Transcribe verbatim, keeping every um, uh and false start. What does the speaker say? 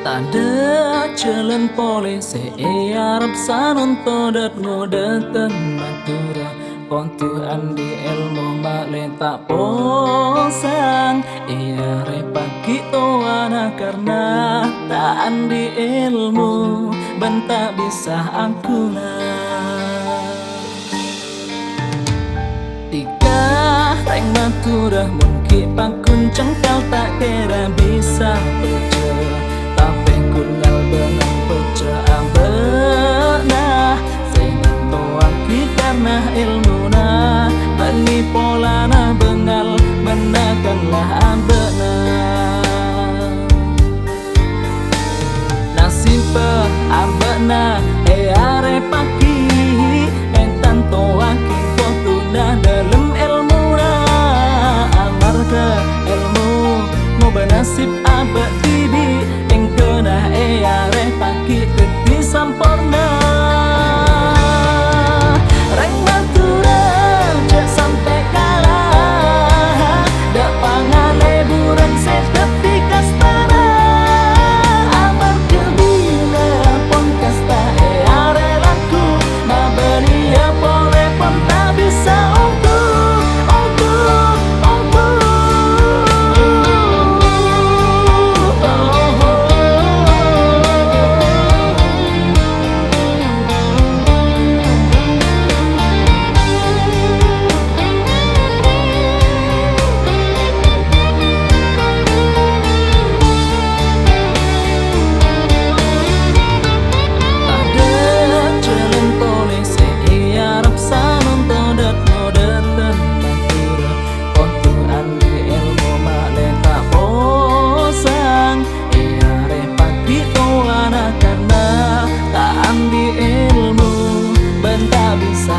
Tadâ' jhâlân polè sè èarep sanonto dât-ngodâtân Madhurâ. Kodhu andi' èlmo ma'lè ta' posang. Èarèpaghi towana karna ta' andi' èlmo bân ta' bisa aghuna. Dhika rèng Madhurâ mon ghi' paggun cengkal ta' kèra bisa bâjâ, tapè ghun ngal bângal bâjâ abâ'na. Sè nantowaghi karna èlmona, bânnè polana bângal, bânna kan la abâ'na. Nasibbhâ abâ'na èarèpaghi, ètantowaghi kodhuna dâlem èlmona. Amarghâ èlmo ngobâ nasib abâ' dhibi', èngghâna èarèpaghi dhâddhi samporna. Rèng Madhurâ jhâ' sampè' kala, dâ' pangalèburân sè dhâddhi kastana. Amarghâ bilâ pon kasta èarè lagghu, mabâliyâ polè pon ta' bisa ongghu, ongghu, ongghu. Tadâ' jhâlân polè sè èarep sanonto dât-ngodâtân Madhurâ. Kodhu andi' èlmo ma'lè ta' posang. Èarèpaghi towana karna ta' andi' èlmo bân ta' bisa